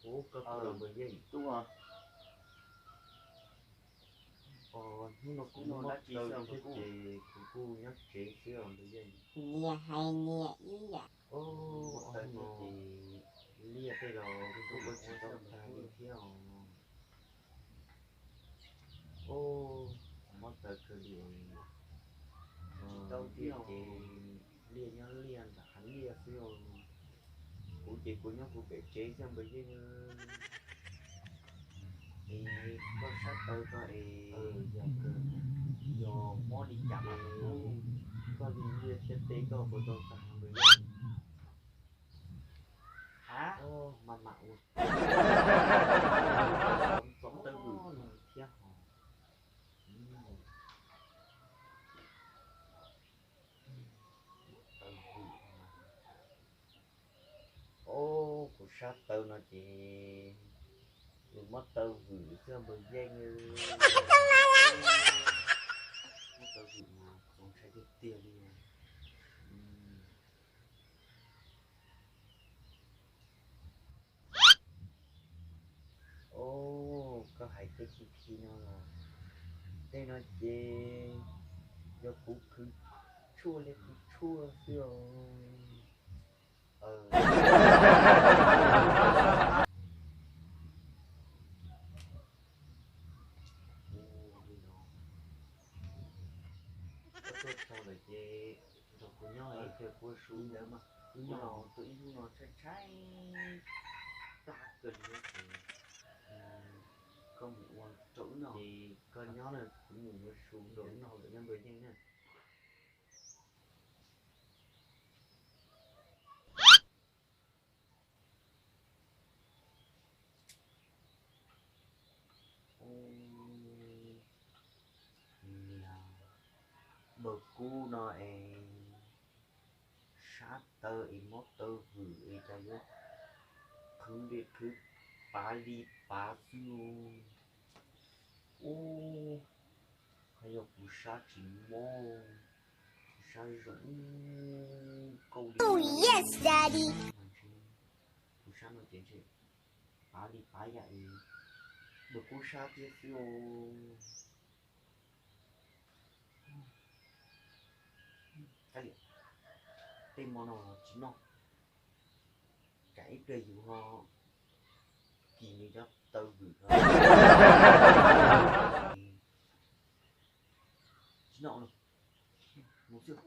Ub, koj tuaj los Npawg Yeej? Tuaj. Hnub no kuv muaj dab tsi xwb os Npawg Kub? Ces kuv kuj nyob tsev xwb os Npawg Yeej. Nyias hais nyias ib yam. Ub, hnub no liaj tej los kuj ua tsis tau tag li thiab os. Ub, mob taw kawg li. Tsis tau thiab ces liaj nyob liaj nram hav liaj xwb os. Kuv ces kuv nyob kuv pem tsev xwb Npawg Yeej. Es koj sab taw koj es yog mob li cas mas koj li liaj thiab teb koj puas tau tag Npawg Yeej? Hav, mas mam ua txob tawb vwm thiab hos. Ub, kuv sab taw no ces nws mob taw vwm xwb Npawg Yeej. Mob taw vwm mas txaus ntshai tiag tiag li. Ub, koj hais tej khi khi no los tej no ces yog kuv khwv tshuaj li khwv tshuaj xwb os. Koj tuaj txog lawm ces nrog kuv nyob es kuv ua su ntawd mas wb nyob tus ib hnub no tshaib tshaib plab kawg li ces koj mus ua rau wb noj. Ces koj nyob na, kuv mus ua su rau wb noj lawm nyob Npawg Yeej na. Niag Npawg Kub no es sab taw es mob taw vwm es cas yuav qhwv li qhwv pav li pav xwb. Ub, ho yog kuv sab tsis mob, kuv sab zoo nkauj li. Kuv sab no ces ntshe pav li pav yam es Npawg Kub sab thiab xwb os. Tej hmo no tsis noj, tsam ib pliag yus ho kis nws cov taw vwm no. Tsis noj lawm, mus xwb.